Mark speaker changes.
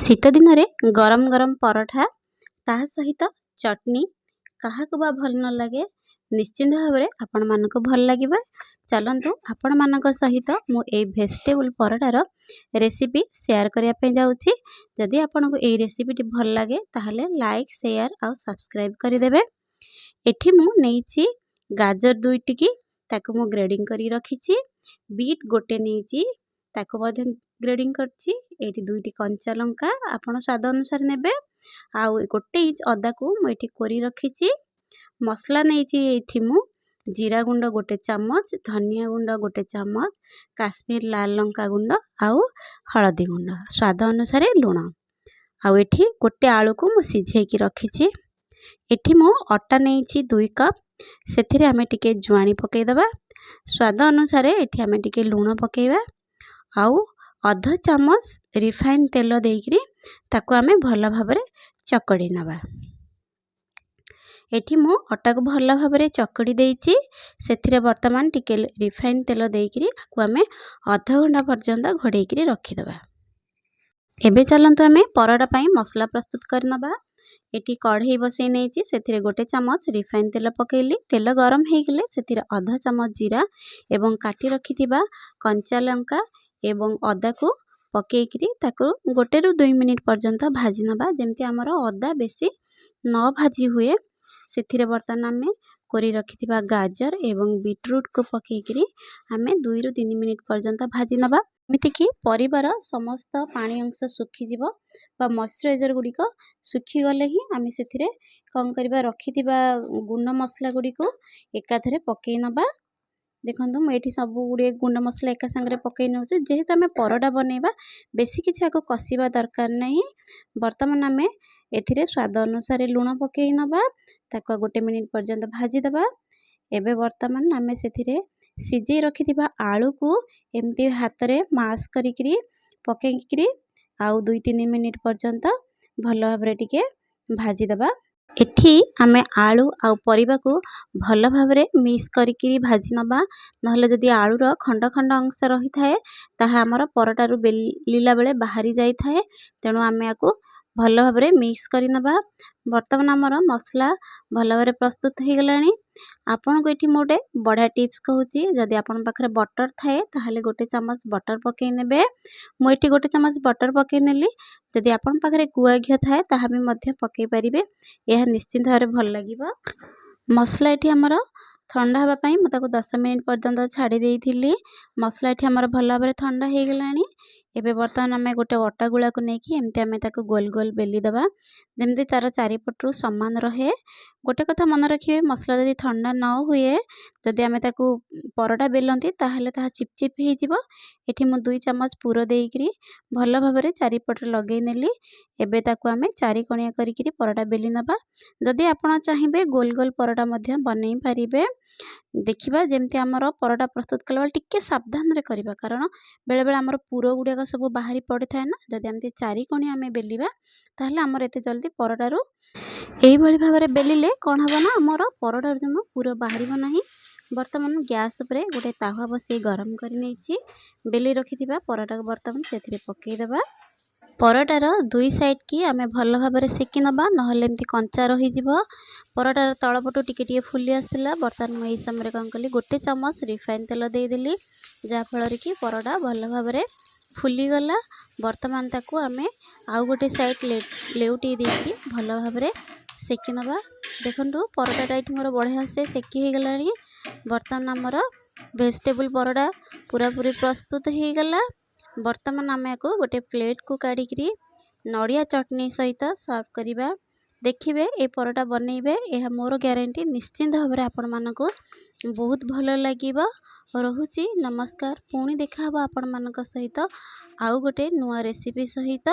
Speaker 1: ଶୀତ ଦିନରେ ଗରମ ଗରମ ପରଠା, ତାହା ସହିତ ଚଟନି କାହାକୁ ବା ଭଲ ନ ଲାଗେ? ନିଶ୍ଚିନ୍ତ ଭାବରେ ଆପଣମାନଙ୍କୁ ଭଲ ଲାଗିବ। ଚାଲନ୍ତୁ, ଆପଣମାନଙ୍କ ସହିତ ମୁଁ ଏଇ ଭେଜିଟେବୁଲ୍ ପରଟାର ରେସିପି ସେୟାର କରିବା ପାଇଁ ଯାଉଛି। ଯଦି ଆପଣଙ୍କୁ ଏଇ ରେସିପିଟି ଭଲ ଲାଗେ, ତାହେଲେ ଲାଇକ୍, ସେୟାର ଆଉ ସବସ୍କ୍ରାଇବ୍ କରିଦେବେ। ଏଠି ମୁଁ ନେଇଛି ଗାଜର ଦୁଇଟିକି, ତାକୁ ମୁଁ ଗ୍ରେଡ଼ିଂ କରିକି ରଖିଛି। ବିଟ୍ ଗୋଟେ ନେଇଛି, ତାକୁ ମଧ୍ୟ ଗ୍ରେଡ଼ିଂ କରିଛି। ଏଇଠି ଦୁଇଟି କଞ୍ଚା ଲଙ୍କା, ଆପଣ ସ୍ୱାଦ ଅନୁସାରେ ନେବେ। ଆଉ 1 ଇଞ୍ଚ ଅଦାକୁ ମୁଁ ଏଠି କୋରି ରଖିଛି। ମସଲା ନେଇଛି ଏଇଠି ମୁଁ ଜିରା ଗୁଣ୍ଡ 1 ଚାମଚ, ଧନିଆ ଗୁଣ୍ଡ 1 ଚାମଚ, କାଶ୍ମୀର ଲାଲ ଲଙ୍କା ଗୁଣ୍ଡ ଆଉ ହଳଦୀ ଗୁଣ୍ଡ, ସ୍ୱାଦ ଅନୁସାରେ ଲୁଣ। ଆଉ ଏଠି ଗୋଟେ ଆଳୁକୁ ମୁଁ ସିଝେଇକି ରଖିଛି। ଏଠି ମୁଁ ଅଟା ନେଇଛି 2 କପ୍। ସେଥିରେ ଆମେ ଟିକେ ଜୁଆଣି ପକାଇଦେବା। ସ୍ୱାଦ ଅନୁସାରେ ଏଠି ଆମେ ଟିକେ ଲୁଣ ପକାଇବା ଆଉ ଅଧ ଚାମଚ ରିଫାଇନ୍ ତେଲ ଦେଇକରି ତାକୁ ଆମେ ଭଲ ଭାବରେ ଚକଡ଼ି ନେବା। ଏଠି ମୁଁ ଅଟାକୁ ଭଲ ଭାବରେ ଚକଡ଼ି ଦେଇଛି। ସେଥିରେ ବର୍ତ୍ତମାନ ଟିକେ ରିଫାଇନ୍ ତେଲ ଦେଇକରି ଆକୁ ଆମେ ଅଧଘଣ୍ଟା ପର୍ଯ୍ୟନ୍ତ ଘୋଡ଼େଇକରି ରଖିଦେବା। ଏବେ ଚାଲନ୍ତୁ, ଆମେ ପରଟା ପାଇଁ ମସଲା ପ୍ରସ୍ତୁତ କରିନେବା। ଏଠି କଢ଼େଇ ବସେଇ ନେଇଛି। ସେଥିରେ 1 ଚାମଚ ରିଫାଇନ୍ ତେଲ ପକାଇଲି। ତେଲ ଗରମ ହେଇଗଲେ ସେଥିରେ ଅଧ ଚାମଚ ଜିରା ଏବଂ କାଟି ରଖିଥିବା କଞ୍ଚା ଲଙ୍କା ଏବଂ ଅଦାକୁ ପକାଇକିରି ତାକୁ 1ରୁ 2 ମିନିଟ୍ ପର୍ଯ୍ୟନ୍ତ ଭାଜି ନେବା, ଯେମିତି ଆମର ଅଦା ବେଶୀ ନ ଭାଜି ହୁଏ। ସେଥିରେ ବର୍ତ୍ତମାନ ଆମେ କରି ରଖିଥିବା ଗାଜର ଏବଂ ବିଟରୁଟ୍କୁ ପକାଇକିରି ଆମେ 2ରୁ 3 ମିନିଟ୍ ପର୍ଯ୍ୟନ୍ତ ଭାଜି ନେବା, ଏମିତିକି ପରିବାର ସମସ୍ତ ପାଣି ଅଂଶ ଶୁଖିଯିବ ବା ମଇଶ୍ଚରାଇଜର୍ ଗୁଡ଼ିକ ଶୁଖିଗଲେ ହିଁ ଆମେ ସେଥିରେ କ'ଣ କରିବା, ରଖିଥିବା ଗୁଣ୍ଡ ମସଲା ଗୁଡ଼ିକୁ ଏକାଥରେ ପକାଇ ନେବା। ଦେଖନ୍ତୁ, ମୁଁ ଏଇଠି ସବୁ ଗୁଡ଼ିଏ ଗୁଣ୍ଡ ମସଲା ଏକା ସାଙ୍ଗରେ ପକାଇ ନେଉଛି। ଯେହେତୁ ଆମେ ପରଟା ବନେଇବା, ବେଶୀ କିଛି ଆକୁ କଷିବା ଦରକାର ନାହିଁ। ବର୍ତ୍ତମାନ ଆମେ ଏଥିରେ ସ୍ୱାଦ ଅନୁସାରେ ଲୁଣ ପକାଇ ନେବା। ତାକୁ 1 ମିନିଟ୍ ପର୍ଯ୍ୟନ୍ତ ଭାଜିଦେବା। ଏବେ ବର୍ତ୍ତମାନ ଆମେ ସେଥିରେ ସିଝେଇ ରଖିଥିବା ଆଳୁକୁ ଏମିତି ହାତରେ ମାସ୍ କରିକିରି ପକାଇକିରି ଆଉ 2-3 ମିନିଟ୍ ପର୍ଯ୍ୟନ୍ତ ଭଲ ଭାବରେ ଟିକେ ଭାଜିଦେବା। ଏଠି ଆମେ ଆଳୁ ଆଉ ପରିବାକୁ ଭଲ ଭାବରେ ମିକ୍ସ କରିକିରି ଭାଜି ନେବା। ନହେଲେ ଯଦି ଆଳୁର ଖଣ୍ଡ ଖଣ୍ଡ ଅଂଶ ରହିଥାଏ, ତାହା ଆମର ପରଟାରୁ ବେଲିଲା ବେଳେ ବାହାରି ଯାଇଥାଏ। ତେଣୁ ଆମେ ଆକୁ ଭଲ ଭାବରେ ମିକ୍ସ କରିନେବା। ବର୍ତ୍ତମାନ ଆମର ମସଲା ଭଲ ଭାବରେ ପ୍ରସ୍ତୁତ ହୋଇଗଲାଣି। ଆପଣଙ୍କୁ ଏଠି ମୁଁ ଗୋଟେ ବଢ଼ିଆ ଟିପ୍ସ କହୁଛି। ଯଦି ଆପଣଙ୍କ ପାଖରେ ବଟର୍ ଥାଏ, ତାହେଲେ 1 ଚାମଚ ବଟର୍ ପକାଇ ନେବେ। ମୁଁ ଏଠି 1 ଚାମଚ ବଟର୍ ପକାଇ ନେଲି। ଯଦି ଆପଣଙ୍କ ପାଖରେ ଗୁଆ ଘିଅ ଥାଏ, ତାହା ବି ମଧ୍ୟ ପକାଇ ପାରିବେ। ଏହା ନିଶ୍ଚିନ୍ତ ଭାବରେ ଭଲ ଲାଗିବ। ମସଲା ଏଠି ଆମର ଥଣ୍ଡା ହେବା ପାଇଁ ମୁଁ ତାକୁ 10 ମିନିଟ୍ ପର୍ଯ୍ୟନ୍ତ ଛାଡ଼ି ଦେଇଥିଲି। ମସଲା ଏଠି ଆମର ଭଲ ଭାବରେ ଥଣ୍ଡା ହେଇଗଲାଣି। ଏବେ ବର୍ତ୍ତମାନ ଆମେ ଗୋଟେ ଅଟା ଗୁଳାକୁ ନେଇକି ଏମିତି ଆମେ ତାକୁ ଗୋଲ ଗୋଲ ବେଲି ଦେବା, ଯେମିତି ତା'ର ଚାରିପଟରୁ ସମାନ ରହେ। ଗୋଟେ କଥା ମନେ ରଖିବେ, ମସଲା ଯଦି ଥଣ୍ଡା ନ ହୁଏ, ଯଦି ଆମେ ତାକୁ ପରଟା ବେଲନ୍ତି, ତାହେଲେ ତାହା ଚିପ୍ ଚିପ୍ ହେଇଯିବ। ଏଠି ମୁଁ 2 ଚାମଚ ପୁର ଦେଇକରି ଭଲ ଭାବରେ ଚାରିପଟରେ ଲଗେଇ ନେଲି। ଏବେ ତାକୁ ଆମେ ଚାରି କଣିଆ କରିକିରି ପରଟା ବେଲି ନେବା। ଯଦି ଆପଣ ଚାହିଁବେ, ଗୋଲ ଗୋଲ ପରଟା ମଧ୍ୟ ବନେଇ ପାରିବେ। ଦେଖିବା, ଯେମିତି ଆମର ପରଟା ପ୍ରସ୍ତୁତ କଲାବେଳେ ଟିକେ ସାବଧାନରେ କରିବା, କାରଣ ବେଳେବେଳେ ଆମର ପୁର ଗୁଡ଼ାକ ସବୁ ବାହାରି ପଡ଼ିଥାଏ ନା। ଯଦି ଏମିତି ଚାରି କଣିଆ ଆମେ ବେଲିବା, ତାହେଲେ ଆମର ଏତେ ଜଲ୍ଦି ପରଟାରୁ ଏଇଭଳି ଭାବରେ ବେଲିଲେ କ'ଣ ହେବ ନା, ଆମର ପରଟାରୁ ଜମା ପୁର ବାହାରିବ ନାହିଁ। ବର୍ତ୍ତମାନ ଗ୍ୟାସ୍ ଉପରେ ଗୋଟେ ତାୱା ବସେଇ ଗରମ କରି ନେଇଛି। ବେଲି ରଖିଥିବା ପରଟାକୁ ବର୍ତ୍ତମାନ ସେଥିରେ ପକାଇଦେବା। ପରଟାର ଦୁଇ ସାଇଡ଼୍ କି ଆମେ ଭଲ ଭାବରେ ସେକି ନେବା, ନହେଲେ ଏମିତି କଞ୍ଚା ରହିଯିବ। ପରଟାର ତଳପଟୁ ଟିକେ ଟିକେ ଫୁଲି ଆସିଲା। ବର୍ତ୍ତମାନ ମୁଁ ଏହି ସମୟରେ କ'ଣ କଲି, 1 ଚାମଚ ରିଫାଇନ୍ ତେଲ ଦେଇଦେଲି, ଯାହାଫଳରେ କି ପରଟା ଭଲ ଭାବରେ ଫୁଲିଗଲା। ବର୍ତ୍ତମାନ ତାକୁ ଆମେ ଆଉ ଗୋଟେ ସାଇଡ଼୍ ଲେଉଟେଇ ଦେଇକି ଭଲ ଭାବରେ ସେକି ନେବା। ଦେଖନ୍ତୁ, ପରଟାଟା ଏଇଠି ମୋର ବଢ଼ିଆ ସେ ସେକି ହେଇଗଲାଣି। ବର୍ତ୍ତମାନ ଆମର ଭେଜିଟେବୁଲ୍ ପରଟା ପୁରାପୁରି ପ୍ରସ୍ତୁତ ହେଇଗଲା। ବର୍ତ୍ତମାନ ଆମେ ୟାକୁ ଗୋଟେ ପ୍ଲେଟ୍କୁ କାଢ଼ିକିରି ନଡ଼ିଆ ଚଟଣି ସହିତ ସର୍ଭ କରିବା। ଦେଖିବେ, ଏ ପରଟା ବନେଇବେ, ଏହା ମୋର ଗ୍ୟାରେଣ୍ଟି, ନିଶ୍ଚିନ୍ତ ଭାବରେ ଆପଣମାନଙ୍କୁ ବହୁତ ଭଲ ଲାଗିବ। ରହୁଛି, ନମସ୍କାର। ପୁଣି ଦେଖାହେବ ଆପଣମାନଙ୍କ ସହିତ ଆଉ ଗୋଟେ ନୂଆ ରେସିପି ସହିତ।